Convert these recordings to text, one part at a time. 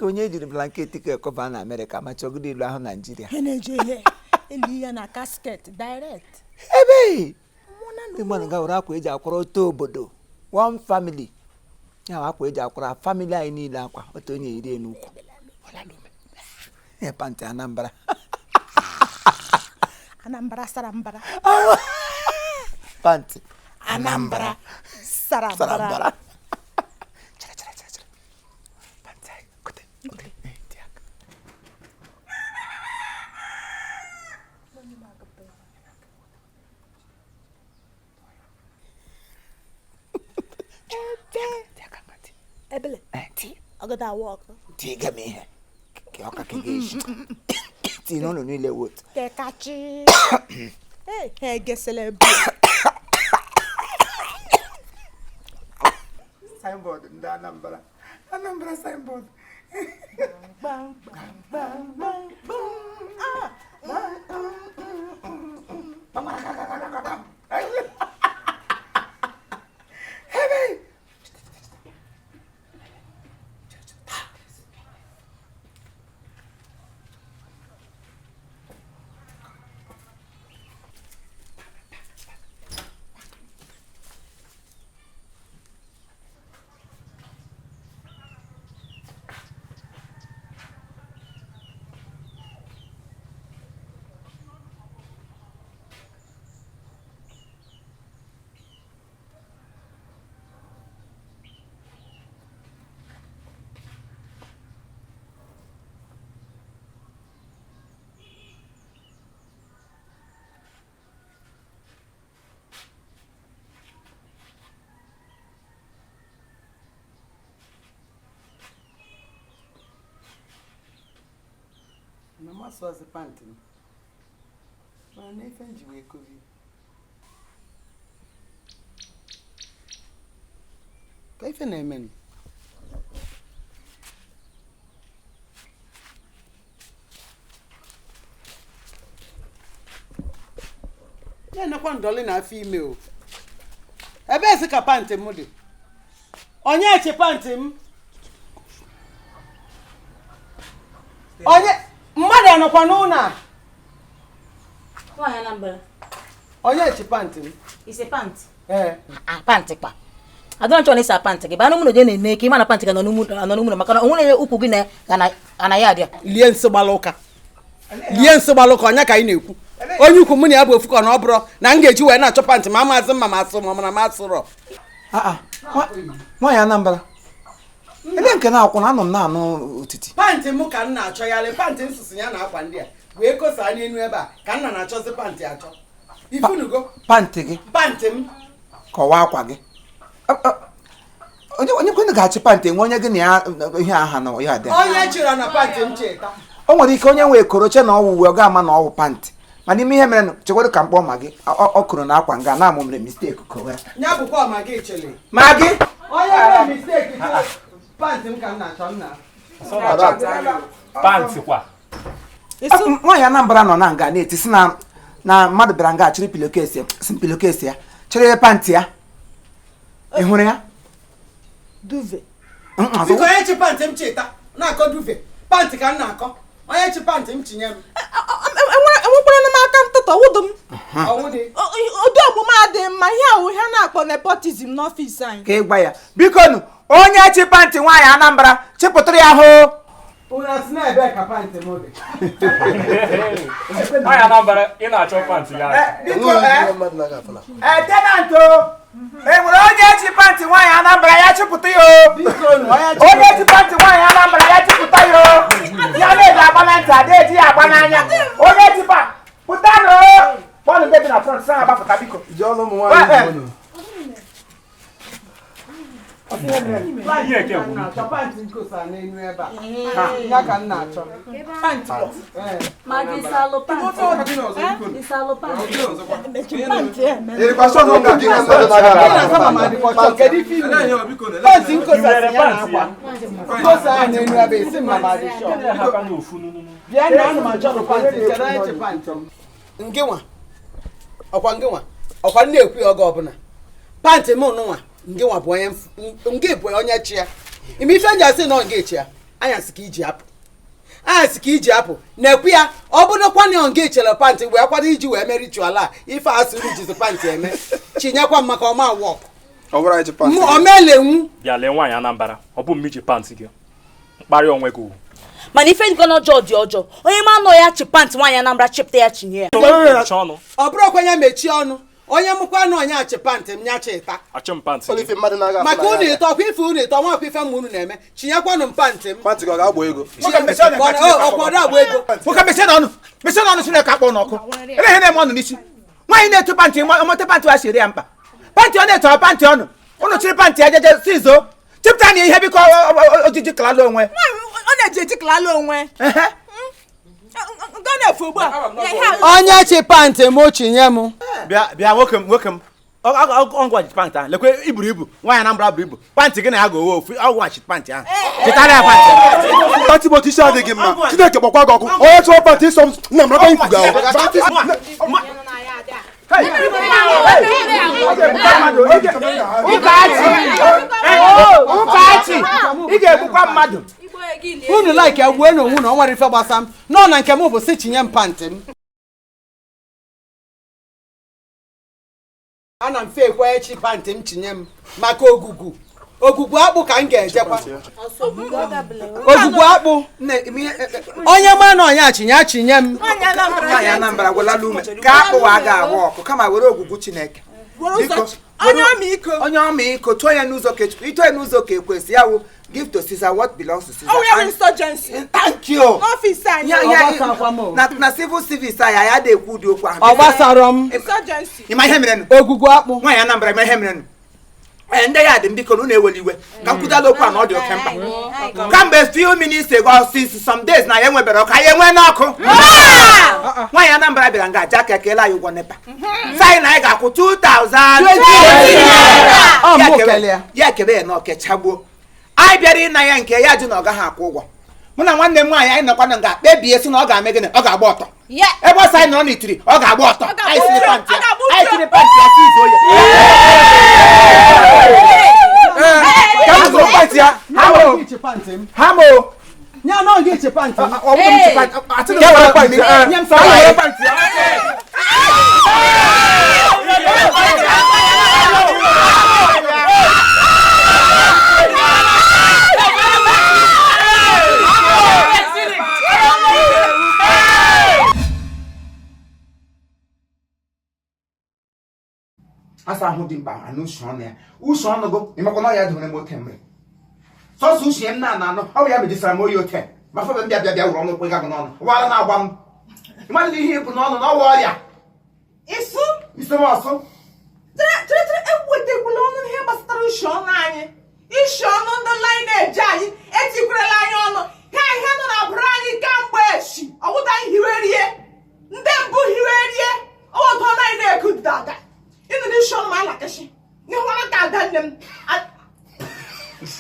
ike onye ejiri blanket ka cover na Amerịka ma chọgide ilu ahụ Naijiria. Ihe na-eje ihe eli ya na casket direct. Ebe ndị mmadụ ga were akwa eji akwara otu obodo, one family, ya bụ akwa eji akwara family anyị niile, akwa otu onye yiri n'ukwu. Ya pantị Anambra. Anambra sara mbara. Pantị Anambra sara sara mbara. Mbara. Chere, chere, chere, chere. Pantị anyị kote kote. Eh, tie aka. Tie aka, pantị. Ebele. Eh, tie. Ọgọdọ awụ ọkụ. Tiga m ihe ka ọ ka ka ga-eji tinye n'ụlọ niile wot. Kekachi. Ee, ha egesela ebe. Signboard ndị Anambra, Anambra signboard. Gbam gbam gbam gbam gbam. Ah! Na masụazị pantị m, mana na ife m ji wee kobi ka ife na-eme m. Na-enekwa ndọlị na afọ ime o. Ebee sị ka pantị m dị? Onye chi pantị m? Onye mmadụ anọkwa n'ụlọ a? Nwaanyị Anambra. Onye chi pantị m? Ise pantị. Ee. Ah, pantị kwa. Adọrọ nchọ na ịsa pantị gị. Baa n'ụmụ je na-ene ka ị ma na pantị gị nọ n'ụmụ maka na o nwere ukwu gị na ana ya adịa. Lie nsị gbara ụka, lie nsị gbara ụka. Onye ka anyị na-ekwu? Onye ukwu mụ na ya bụ ofu ka na ọ bụrụ na m ga-eji wee na-achọ pantị ma amaazị mma ma asụ ma ọ mana ma asụrọ. Nwaanyị Anambra, ele nke na-akwụ na anọ m na-anụ otiti. Pantị m ka m na-achọgharị, pantị nsusu ya na akwa ndị a wee kosaa n'elu ebe a ka nna na-achọzi pantị achọ. Ifunugo? Pantị gị? Pantị m. Kọwaa akwa gị. Onye kwenu ga-achị pantị enwe onye gị na ya ihe aha na ya dị. Onye chịrị na pantị m cheta. O nwere ike onye nwe ekoroche na ọwụ uwe ọ ga-ama na ọwụ pantị, mana ime ihe mere chekwado ka mkpọ ma gị ọ kụrụ na akwa nga na amụ mere mistake kowe. Ya bụkwa ma gị chịrị. Ma gị? Onye mere mistake chịrị pantị m ka m na-achọ nna. Pantị kwa. Nwaanyị Anambra nọ na nga na-eti sị na mmadụ bịara nga chịrị pillowcase ya, sị pillowcase ya, chịrị pantị ya. Ị hụrụ ya? Duve. Biko onye chi pantị m cheta na-akọ duve. Pantị ka m na-akọ. Onye chi pantị m chinye m. Enwekwara m aka ntụtụ wụdụ m. Ụdị omume adịghị mma. Ihe ahụ ihe a na-akpọ nepotism n'ọfịs anyị. Ka ị gwa ya. Biko nụ, onye chi pantị nwaanyị Anambra chịpụtara ya hụ. Ụna si na ebe ka pantị m dị. Nwaanyị Anambra, ị na-achọ pantị ya. Biko, tenant o. E nwere onye chi pantị nwaanyị Anambra ya chịpụta ya o. Onye chi pantị nwaanyị Anambra ya chịpụta ya o. Ya na-eji agba na ntị, ada eji ya agba n'anya. Onye chi pantị pụtanụ o. Bọọlụ ndị dị na front sa agbapụta biko. Pantị nkosa n'elu ebe a. Ya ka m na-achọ. Pantị. Ma gị salụ pantị. Ị salụ pantị. Pantị nkosa si ya na akwa. Nkosa ya n'elu ebe isi mma ma dị shọ. Bịa na anụ m achọ pantị, kedu onye chi pantị m? Ngịnwa. Ọkwa ngịnwa. Ọkwa na-ekwu ya oge ọbụla. Pantị m nụnwa. Ngịnwa bụ onye ngị bụ onye chi ya. Ime ife nji asị na ọ ngị chi ya. Anyasị ka iji apụ. Anyasị ka iji apụ. Na-ekwu ya, ọ bụrụkwa na ọ ga-echere pantị wee kwado iji wee mee ritual a, ife asịrị jizi pantị eme. Chinyekwa m maka ọma wọk. Omelenwu. Bịa lee nwaanyị Anambra, ọ bụ mmiji pantị gị. Mkparị onwe gị. Mana ife dịkwa n'ọjọọ dị ọjọọ. Onye ma nọ ya chi pantị nwaanyị Anambra chịpụta ya chinye ya. Ọ bụrụkwa ya mechie ọnụ. Onye mụkwa na onye achị pantị m nyacha ịta. Maka unu ịtọ ọkwa ife unu ịtọ nwa ọkwa ife m unu na-eme. Chinyekwanụ m pantị m. Pantị gị ọ ga-agba ego. Ọkwado agba ego. Nwoke mechie n'ọnụ. Mechie n'ọnụ Chineke akpọ n'ọkụ. Ele ihe na-eme ọnụ n'isi. Nwaanyị na-etu pantị ọmọte pantị wa siri ya mkpa. Pantị ọ na-eto pantị ọnụ. Unu chịrị pantị ya jeje sizo. Chịpụta na ihe biko ojiji kalala onwe. Ọ na-eji eji kalala onwe. Onye chi pantị m chinye m. Bịa nwoke m nwoke m. Ọgwa ji pantị ahụ lekwe iburu ibu nwaanyị Anambra buru ibu pantị gị na ya ga-owe ofu ọgwa chi pantị ahụ chịtara ya pantị. Pantị bụ otu isi adịghị mma. Chineke gbakwa gị ọkụ. Onye chọrọ pantị ịsọ m nna m rakwa ikwu gị ahụ. Ụkachi ị ga-egbukwa mmadụ. Unu like egbuo na onwe na ọ nwere ife gbasa m nọ na nke m bụ si chinye m pantị m. Ana m fe ekwe chi pantị m chinye m maka ogugu. Ogugu akpụ ka m ga-ejekwa. Ogugu akpụ. Onye ma na onye achinye achinye m. Nwaanyị Anambra gwelala ume ka akpụ wa ga-agba ọkụ kama were ogugu Chineke. Onye ọmịiko. Onye ọmịiko tụọ ya n'ụzọ ka Chukwu ịtụọ ya n'ụzọ ka ekwesị ya wụ give to Caesar what belongs to Caesar. Oh, we are insurgency. Thank you. N'ọfịs anyị. Na civil service anyị anyị adịghị ekwu ụdị okwu ahụ. Ọ gbasara m. Insurgency. Ịma ihe merenụ? Ogugu akpụ. Nwaanyị Anambra ịma ihe merenụ? Ndị ya dị mbikọ na unu eweli iwe ka m kwudala okwu a na ọ dị oke mkpa. Kamgbe few minutes ago since some days na ya enwebere ọkụ anyị enwe n'ọkụ. Nwaanyị Anambra bịara nga aja aka kelee anyị ụgwọ NEPA. Sị anyị na anyị ga-akwụ 2000. Ya ekebe ya na ọkechagbuo. Anyị bịara ịna ya nke ya jụ na ọ gaghị akwụ ụgwọ. Mụ na nwanne m nwaanyị anyị nọkwa na nga kpebie sị na ọ ga-eme gịnị ọ ga-agba ọtọ. Ebe ọsọ anyị nọrọ n'itiri ọ ga-agba ọtọ. Anyị siri pantị ya. Anyị siri pantị ya si izu oyi. Ka m zụrụ pantị ya. Ha mo. Ya na ọ ga-eche pantị m. Ọ bụrụ m chi pantị. Atị na m pantị ya. Nye m sọ pantị ya. Asa ahụ dị mkpa anụ ushi ọnụ ya ushi ọnụ gụ ịmakwa na ọ ya dụrụ m ote mmiri sọsọ ushi m na-ana anụ ọ bụ ya mejisara m oyi ote ma fọbe m bịa bịa bịa wụrụ ọnụ kwega gị n'ọnụ wara na-agba m ịmadụ ihe ịbụ n'ọnụ na ọwa ọrịa Isu isi m ọsụ chere ewetakwula ọnụ ihe gbasatara ushi ọnụ anyị ishi ọnụ ndị lineage anyị etikwerela anyị ọnụ ha ihe nọ na bụrụ anyị kamgbe echi ọwụta anyị hiwerie ndị mbụ hiwerie ọwụta ọnụ anyị na-eku dada. Ịnụ n'isi ọnụ ma alakashi n'ịhụrụ ka ada nne m. Let's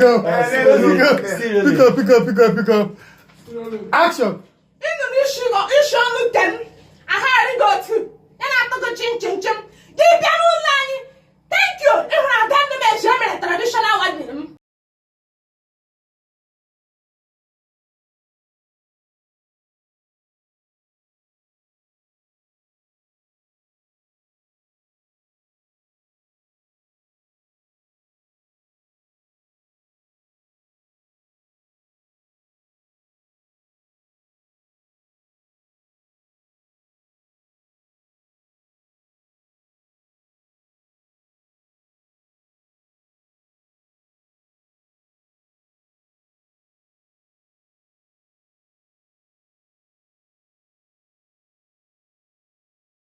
go. Let's go. Pick up, pick up, pick up, pick up. Action. Ịnụ n'isi ọnụ nke m agharị gị otu ya na-atọ gị chim chim chim gị bịa n'ụlọ anyị. Thank you. Ịhụrụ ada nne m eji emere traditional wedding m.